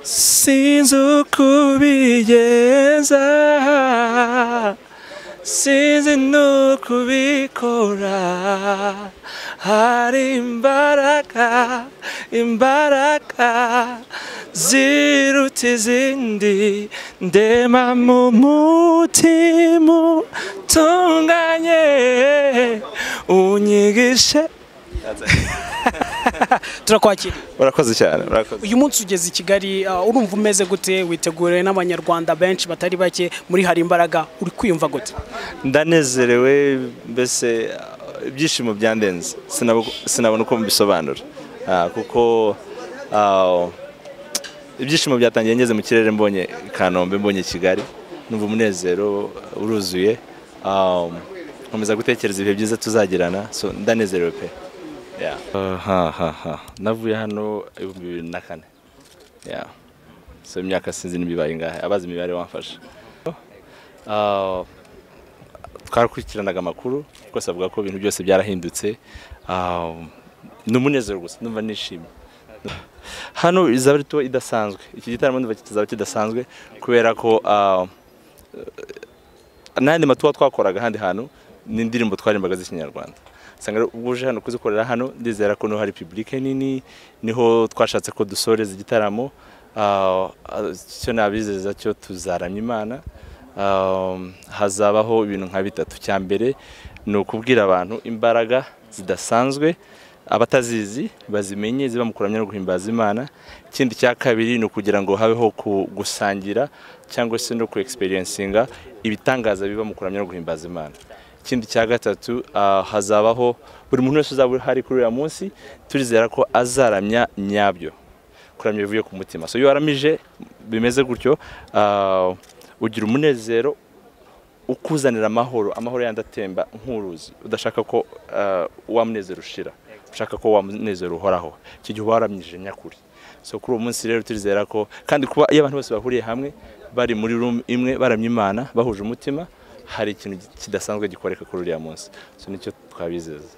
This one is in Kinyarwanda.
Sinzi uko ubigenza, sinzi n'uko ubikora, hari imbaraga, imbaraga ziruta izindi, ndema mu mutima utunganye, unyigishe. Turakwakira. Urakoze cyane, urakoze. Uyu munsi ugeze i Kigali, urumva umeze gute? Witeguriwe n'Abanyarwanda benshi batari bake muri Hari Imbaraga, uri kwiyumva gute? Ndanezerewe, mbese ibyishimo byandenze, sinabona uko mbisobanura, kuko ibyishimo byatangiye ngeze mu kirere, mbonye Kanombe, mbonye Kigali, numva umunezero uruzuye, nkomeza gutekereza ibihe byiza tuzagirana, so ndanezerewe pe. Yeah. Navuye hano 2004. Yeah. So imyaka sinzi nibibaye ingahe, abazi imibare wamfasha. Twarakurikiranaga amakuru, rwose avuga ko ibintu byose byarahindutse. Ni umunezero gusa, ndumva nishimye. Hano izaba ari tour idasanzwe. Iki gitaramo ndumva kizaba kidasanzwe kubera ko n'andi ma tour twakoraga ahandi hantu ni indirimbo twarimbaga z'Ikinyarwanda. Usanga ubwo uje hano kuzikorera hano, ndizera ko niho hari public nini, niho twashatse ko dusoreza igitaramo. Icyo nabizeza cyo tuzaramya Imana. Hazabaho ibintu nka bitatu. Cya mbere ni ukubwira abantu imbaraga zidasanzwe, abatazizi bazimenye, ziba mu kuramya no guhimbaza Imana. Ikindi cya kabiri ni ukugira ngo habeho gusangira cyangwa se no ku experiencinga ibitangaza biba mu kuramya no guhimbaza Imana. Ikindi cya gatatu, hazabaho buri muntu wese uzaba uhari kuri uriya munsi, turizera ko azaramya nyabyo, kuramya bivuye ku mutima. So iyo waramije bimeze gutyo, ugira umunezero ukuzanira amahoro, amahoro yandi atemba nk'uruzi, udashaka ko wa munezero ushira, ushaka ko wa munezero uhoraho. Icyo gihe uba waramyije nyakuri. So kuri uwo munsi rero turizera ko kandi kuba iyo abantu bose bahuriye hamwe bari muri room imwe baramya Imana bahuje umutima, hari ikintu kidasanzwe gikoreka kuri uriya munsi. So nicyo twabizeza.